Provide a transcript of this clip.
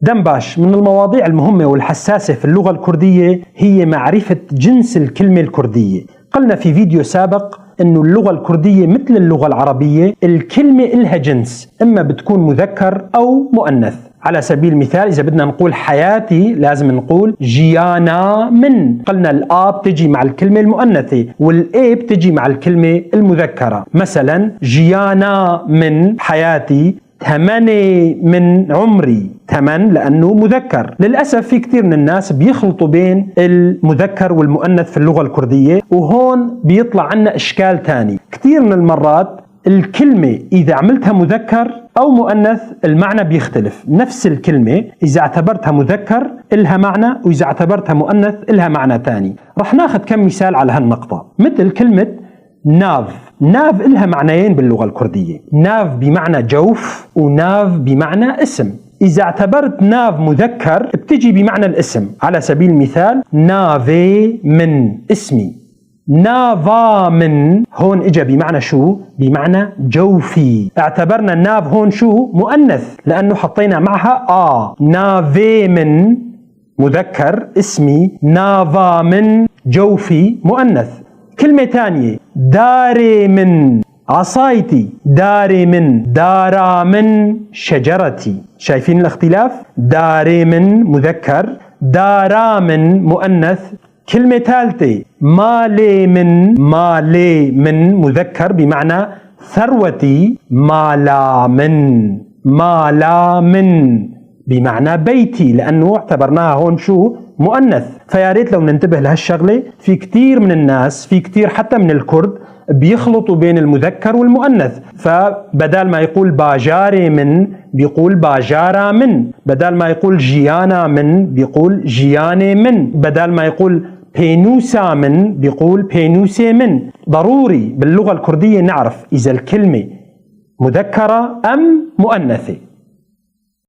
دمباش من المواضيع المهمة والحساسة في اللغة الكردية هي معرفة جنس الكلمة الكردية. قلنا في فيديو سابق أنه اللغة الكردية مثل اللغة العربية الكلمة إلها جنس، إما بتكون مذكر أو مؤنث. على سبيل المثال إذا بدنا نقول حياتي لازم نقول جيانا من، قلنا الآ بتجي مع الكلمة المؤنثة والإي بتجي مع الكلمة المذكرة. مثلا جيانا من حياتي، ثمانية من عمري، ثمن لأنه مذكر. للأسف في كثير من الناس بيخلطوا بين المذكر والمؤنث في اللغة الكردية، وهون بيطلع عنا إشكال ثاني. كثير من المرات الكلمة إذا عملتها مذكر أو مؤنث المعنى بيختلف. نفس الكلمة إذا اعتبرتها مذكر إلها معنى، وإذا اعتبرتها مؤنث إلها معنى ثاني. رح ناخذ كم مثال على هالنقطة، مثل كلمة ناف. ناف إلها معنيين باللغة الكردية، ناف بمعنى جوف وناف بمعنى اسم. إذا اعتبرت ناف مذكر بتجي بمعنى الاسم. على سبيل المثال نافي من اسمي، نافا من هون اجى بمعنى شو؟ بمعنى جوفي. اعتبرنا الناف هون شو؟ مؤنث، لأنه حطينا معها آ. نافي من مذكر اسمي، نافا من جوفي مؤنث. كلمة ثانية داري من عصايتي، داري من، دارا من شجرتي. شايفين الاختلاف؟ داري من مذكر، دارا من مؤنث. كلمة ثالثة مالي من، مالي من مذكر بمعنى ثروتي، مالا من، مالا من بمعنى بيتي، لأنه اعتبرناها هون شو؟ مؤنث. فيا ريت لو ننتبه لهالشغلة. في كثير من الناس، في كثير حتى من الكرد بيخلطوا بين المذكر والمؤنث، فبدال ما يقول باجاري من بيقول باجارا من، بدال ما يقول جيانا من بيقول جياني من، بدال ما يقول بينوسا من بيقول بينوسي من. ضروري باللغة الكردية نعرف إذا الكلمة مذكرة أم مؤنثة.